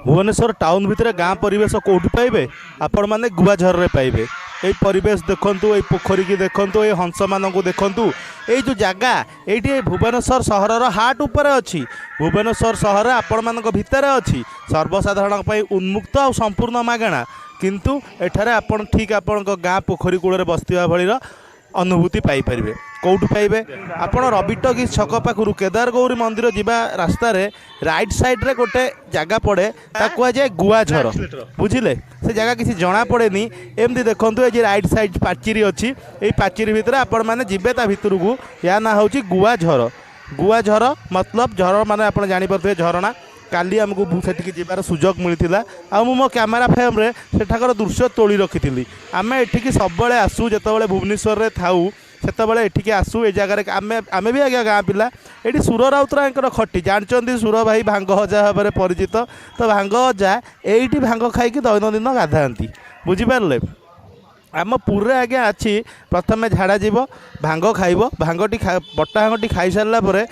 Bhubaneswar town ଭିତରେ ଗାଁ ପରିବେଶ କେଉଁଠି ପାଇବେ? ଆପଣମାନେ ଗୁଆଝରରେ ପାଇବେ। ଏଇ ପରିବେଶ ଦେଖନ୍ତୁ, ଏଇ ପୋଖରୀକି ଦେଖନ୍ତୁ, ଏଇ ହଂସମାନଙ୍କୁ ଦେଖନ୍ତୁ। ଏଇ ଯେଉଁ ଜାଗା ଏଇଠି ଭୁବନେଶ୍ୱର ସହରର ହାର୍ଟ ଉପରେ ଅଛି। ଭୁବନେଶ୍ୱର ସହର ଆପଣମାନଙ୍କ ଭିତରେ ଅଛି। ସର୍ବସାଧାରଣଙ୍କ ପାଇଁ ଉନ୍ମୁକ୍ତ ଆଉ ସମ୍ପୂର୍ଣ୍ଣ ମାଗଣା। କିନ୍ତୁ ଏଠାରେ ଆପଣ ଠିକ୍ ଆପଣଙ୍କ ଗାଁ ପୋଖରୀ କୂଳରେ ବସିଥିବା ଭଳିର ଅନୁଭୂତି ପାଇପାରିବେ। କେଉଁଠୁ ପାଇବେ ଆପଣ? ରବି ଟକିଜ୍ ଛକ ପାଖରୁ କେଦାରଗୌରୀ ମନ୍ଦିର ଯିବା ରାସ୍ତାରେ ରାଇଟ୍ ସାଇଡ଼୍ରେ ଗୋଟେ ଜାଗା ପଡ଼େ, ତାକୁ କୁହାଯାଏ ଗୁଆଝର। ବୁଝିଲେ? ସେ ଜାଗା କିଛି ଜଣା ପଡ଼େନି। ଏମିତି ଦେଖନ୍ତୁ, ଏ ଯେ ରାଇଟ୍ ସାଇଡ଼୍ ପାଚେରୀ ଅଛି, ଏଇ ପାଚେରୀ ଭିତରେ ଆପଣମାନେ ଯିବେ ତା ଭିତରକୁ। ୟା ନାଁ ହେଉଛି ଗୁଆଝର। ଗୁଆଝର ମତଲବ ଝର ମାନେ ଆପଣ ଜାଣିପାରୁଥିବେ ଝରଣା। କାଲି ଆମକୁ ସେଠିକି ଯିବାର ସୁଯୋଗ ମିଳିଥିଲା ଆଉ ମୁଁ ମୋ କ୍ୟାମେରା ଫ୍ରେମ୍ରେ ସେଠାକାର ଦୃଶ୍ୟ ତୋଳି ରଖିଥିଲି। ଆମେ ଏଠିକି ସବୁବେଳେ ଆସୁ। ଯେତେବେଳେ ଭୁବନେଶ୍ୱରରେ ଥାଉ, ସେତେବେଳେ ଏଠିକି ଆସୁ। ଏ ଜାଗାରେ ଆମେ ବି ଆଜ୍ଞା ଗାଁ ପିଲା। ଏଠି ସୁର ରାଉତରାୟଙ୍କର ଖଟି ଜାଣିଛନ୍ତି। ସୁର ଭାଇ ଭାଙ୍ଗ ଅଜା ଭାବରେ ପରିଚିତ। ତ ଭାଙ୍ଗ ଅଜା ଏଇଠି ଭାଙ୍ଗ ଖାଇକି ଦୈନନ୍ଦିନ ଗାଧାନ୍ତି, ବୁଝିପାରିଲେ? ଆମ ପୁରୀରେ ଆଜ୍ଞା ଅଛି, ପ୍ରଥମେ ଝାଡ଼ା ଯିବ, ଭାଙ୍ଗ ଖାଇବ। ଭାଙ୍ଗଟି ବଟା ଭାଙ୍ଗଟି ଖାଇସାରିଲା ପରେ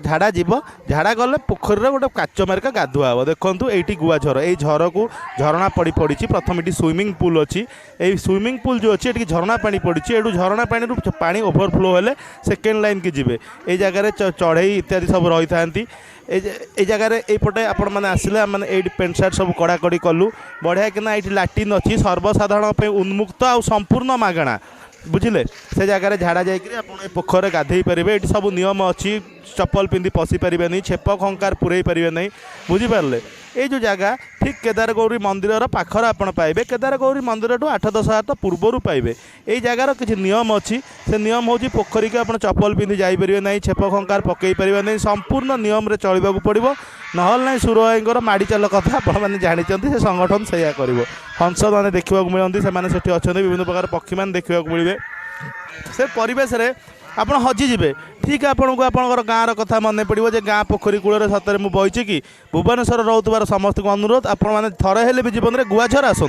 ଝାଡ଼ା ଯିବ। ଝାଡ଼ା ଗଲେ ପୋଖରୀରେ ଗୋଟେ କାଚ ମାର୍କା ଗାଧୁଆ ହେବ। ଦେଖନ୍ତୁ, ଏଇଠି ଗୁଆଝର। ଏଇ ଝରକୁ ଝରଣା ପଡ଼ିଛି। ପ୍ରଥମେ ଏଠି ସୁଇମିଂ ପୁଲ୍ ଅଛି। ଏଇ ସୁଇମିଂ ପୁଲ୍ ଯେଉଁ ଅଛି, ଏଠିକି ଝରଣା ପାଣି ପଡ଼ିଛି। ଏଠୁ ଝରଣା ପାଣିରୁ ପାଣି ଓଭରଫ୍ଲୋ ହେଲେ ସେକେଣ୍ଡ ଲାଇନ୍କି ଯିବେ। ଏଇ ଜାଗାରେ ଚଢ଼େଇ ଇତ୍ୟାଦି ସବୁ ରହିଥାନ୍ତି। ଏଇ ଜାଗାରେ ଏଇପଟେ ଆପଣମାନେ ଆସିଲେ, ଆମେ ଏଇଠି ପ୍ୟାଣ୍ଟ ସାର୍ଟ ସବୁ କଡ଼ାକଡ଼ି କଲୁ ବଢ଼ିଆ କିନା। ଏଇଠି ଲାଟିନ୍ ଅଛି, ସର୍ବସାଧାରଣ ପାଇଁ ଉନ୍ମୁକ୍ତ ଆଉ ସମ୍ପୂର୍ଣ୍ଣ ମାଗଣା, ବୁଝିଲେ? ସେ ଜାଗାରେ ଝାଡ଼ା ଯାଇକରି ଆପଣ ଏ ପୋଖରୀରେ ଗାଧେଇ ପାରିବେ। ଏଠି ସବୁ ନିୟମ ଅଛି। ଚପଲ ପିନ୍ଧି ପଶି ପାରିବେନି, ଛେପ ଖଙ୍କାର ପୁରେଇ ପାରିବେ ନାହିଁ, ବୁଝିପାରିଲେ? ଏଇ ଯେଉଁ ଜାଗା ଠିକ୍ କେଦାରଗୌରୀ ମନ୍ଦିରର ପାଖରେ ଆପଣ ପାଇବେ। କେଦାରଗୌରୀ ମନ୍ଦିରଠୁ 8-10 ହାତ ପୂର୍ବରୁ ପାଇବେ। ଏଇ ଜାଗାର କିଛି ନିୟମ ଅଛି। ସେ ନିୟମ ହେଉଛି, ପୋଖରୀକୁ ଆପଣ ଚପଲ ପିନ୍ଧି ଯାଇପାରିବେ ନାହିଁ, ଛେପ ଖଙ୍କାର ପକାଇ ପାରିବେ ନାହିଁ। ସମ୍ପୂର୍ଣ୍ଣ ନିୟମରେ ଚଳିବାକୁ ପଡ଼ିବ, ନହେଲେ ନାହିଁ ସୁର ଭାଇଙ୍କର ମାଡ଼ି ଚାଲ କଥା ଆପଣମାନେ ଜାଣିଛନ୍ତି। ସେ ସଂଗଠନ ସେଇଆ କରିବ। ହଂସମାନେ ଦେଖିବାକୁ ମିଳନ୍ତି, ସେମାନେ ସେଠି ଅଛନ୍ତି। ବିଭିନ୍ନ ପ୍ରକାର ପକ୍ଷୀମାନେ ଦେଖିବାକୁ ମିଳିବେ। ସେ ପରିବେଶରେ ଆପଣ ହଜିଯିବେ। ଠିକ୍ ଆପଣଙ୍କୁ ଆପଣଙ୍କର ଗାଁର କଥା ମନେ ପଡ଼ିବ ଯେ ଗାଁ ପୋଖରୀ କୂଳରେ ସତରେ ମୁଁ ବଇଛି କି? ଭୁବନେଶ୍ୱର ରହୁଥିବାର ସମସ୍ତଙ୍କୁ ଅନୁରୋଧ, ଆପଣମାନେ ଥରେ ହେଲେ ବି ଜୀବନରେ ଗୁଆଝର ଆସନ୍ତୁ।